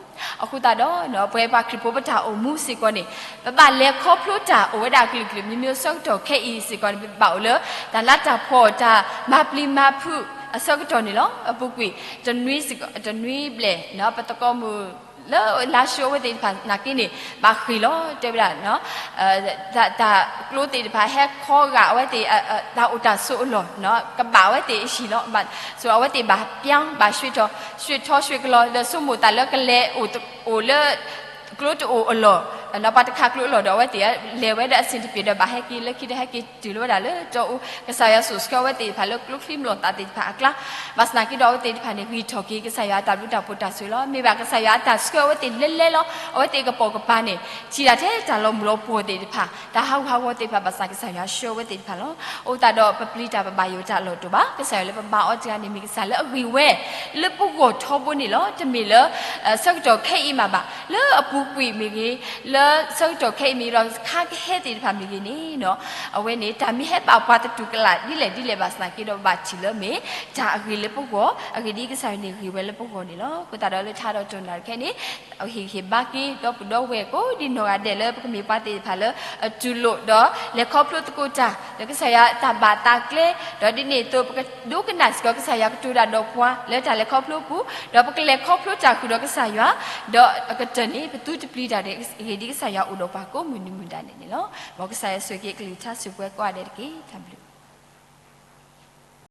အဃိသတးဒီး ပဝဲပှၤခရံာ်ဖိပတၢ်အိၣ်မူစ့ၢ်ကီးန့ၣ် ပဘၣ်လဲၤခီဖျိတၢ်အိၣ်ဝဲဒၣ်အကလုာ်ကလုာ်မံၤမံၤ အဆၢကတီၢ်ခဲအံၤစ့ၢ်ကီးန့ၣ် ပဘၣ်အိၣ်လၢ တၢ်လၤတၢ်ဖှီၣ် တၢ်မၤပျံၤမၤဖုးအဆၢကတီၢ်န့ၣ်လီၤ. အပူၤကွံာ် တနွံစ့ၢ်ကီး တနွံဘျဲၣ် ပသကိးမုၣ် လၢလါၡိအဝဲသ့ၣ်တဖၣ်နာ်က့န့ၣ် ဘၣ်ဃ့ၢ်လီၤ တဲဝဲဒၣ် တၢ်ကျိသ့ၣ်တဖၣ်ဟဲခီဂာ်အဝဲသ့ၣ် တၢ်အိၣ်တၢ်ဆိးအလီၢ် ကဘၣ်အဝဲသ့ၣ်အဟံၣ်လီၤ. ဘၣ်ဆိးအဝဲသ့ၣ်ဘၣ်ပျါ ဘၣ်ရွှ့ၣ်ထီၣ် ရွှ့ၣ်ထီၣ်ရွှ့ၣ်ကလီၤ ဒီးဆိကမိၣ်သးလၢကလဲၤအိၣ်လၢ ကျိတအိၣ်အလီၢ် ပှၤတခးကျိအလီၢ်ဒီး အဝဲသ့ၣ်လဲၤဝဲဒၣ်အဆ့ၣ်တပ့ၤဒီး ဘၣ်ဟဲက့ၤလၢခံတဟဲက့ၤတုၤလၢဝဲဒၣ်လၢတီအူ ကစၢ်ယွၤစိာ်ဆှၢအဝဲသ့ၣ်တဖၣ်လၢကျိချံမျိာ်သၣ်သ့ၣ်တဖၣ်အကျါ ဘၣ်ဆၣ်သနာ်က့ဒီး အဝဲသ့ၣ်တဖၣ်န့ၣ် ဂံၢ်ထီၣ်က့ၤကစၢ်ယွၤအတၢ်ဘျုးတၢ်ဖှိၣ်တၢ်ဆိၣ်ဂ့ၤလီၤ. မ့ၢ်ဘၣ်ကစၢ်ယွၤအတၢ်ဆှၢအဝဲသ့ၣ်လဲၤလဲၤလီၤ. အဝဲသ့ၣ်ကပိာ်ကပၤန့ၣ် ထံၣ်ဒၣ်ထဲတၢ်လီၤမုၢ်လီၤပှီၢ်သ့ၣ်တဖၣ် တၢ်ဟးဂူာ်ဟးဂီၤသ့ၣ်တဖၣ် ဘၣ်ဆၣ်ကစၢ်ယွၤဆှၢအဝဲသ့ၣ်တဖၣ်လီၤ. အဃိသတးဒီး ပပျံၤတၢ်ပဘၣ်ယိၣ်တၢ်အလီၢ်တအိၣ်ဘၣ်. ကစၢ်ယွၤလၢပဘါအီၤတဂၤန့ၣ် မ့ၢ်ကစၢ်လၢအဂ့ၤဝဲ လၢပဂီၢ်ထီဘိန့ၣ်လီၤ. တမ့ၢ်လၢ ဆၢကတီၢ်ခဲအံၤမးဘၣ်. လၢအပူၤကွံာ်မ့ၢ်ဂ့ၤ, လၢဆၢကတီၢ်ခဲအံၤမ့ၢ်ဂ့ၤဒီး ခါကဟဲသ့ၣ်တဖၣ်မ့ၢ်ဂ့ၤန့ၣ် အဝဲန့ၣ် တၢ်မ့ၢ်ဟဲဘၣ်ပှၤသတူၢ်ကလာ်ဒ်လဲၣ်ဒ်လဲၣ်ဘၣ်ဆၣ်သနာ်က့ဒီး ဘၣ်ထံၣ်လၢမ့ၢ်တၢ်အဂ့ၤလၢပဂီၢ်, အဂ့ၢ်ဒ်အံၤ ကစၢ်ယွၤန့ၣ်ဂ့ၤဝဲလၢပဂီၢ်န့ၣ်လီၤ. အဃိသတးဒီးလၢထါဒီးတနၣ်ရံၣ်ခဲအံၤန့ၣ် ဟ့ၣ်ဂံၢ်ဟ့ၣ်ဘါက့ၤဒီပုၢ်ဒီဝဲၢ်ကိးဒံနီၢ်ဂၤဒဲးလၢပကမ့ၢ်ပှၤသ့ၣ်တဖၣ်လၢ အတူၢ်လိာ်ဒီးလဲၤခီဖျိသကိးတၢ် ဒီးကစၢ်ယွၤအတၢ်ဘၣ်သးကျဲ, ဒီးဒ်န့ၣ်အသိး ပကဒိကနၣ်စ့ၢ်ကီး ကစၢ်ယွၤကတိၤတၢ်ဒီးပှၤလၢတၢ်လဲၤခီဖျိအပူၤ, ဒီးပကလဲၤခီဖျိတၢ်ဃုာ်ဒီးကစၢ်ယွၤ, ဒီးအကတၢၢ်န့ၣ် ပသုတပျံၤတၢ်အဂ့ၢ်ဒ်အံၤ ကစၢ်ယွၤအိၣ်ဒီးပှၤကိးမုၢ်နံၤမုၢ်နၤဒဲးန့ၣ်လီၤ. မ်ကစၢ်ယွၤဆိၣ်ဂ့ၤက့ၤအကလုၢ်ကထါစူၢ်ပှဲၤကိးဂၤဒဲးတက့ၢ်. တၢ်ဘျုး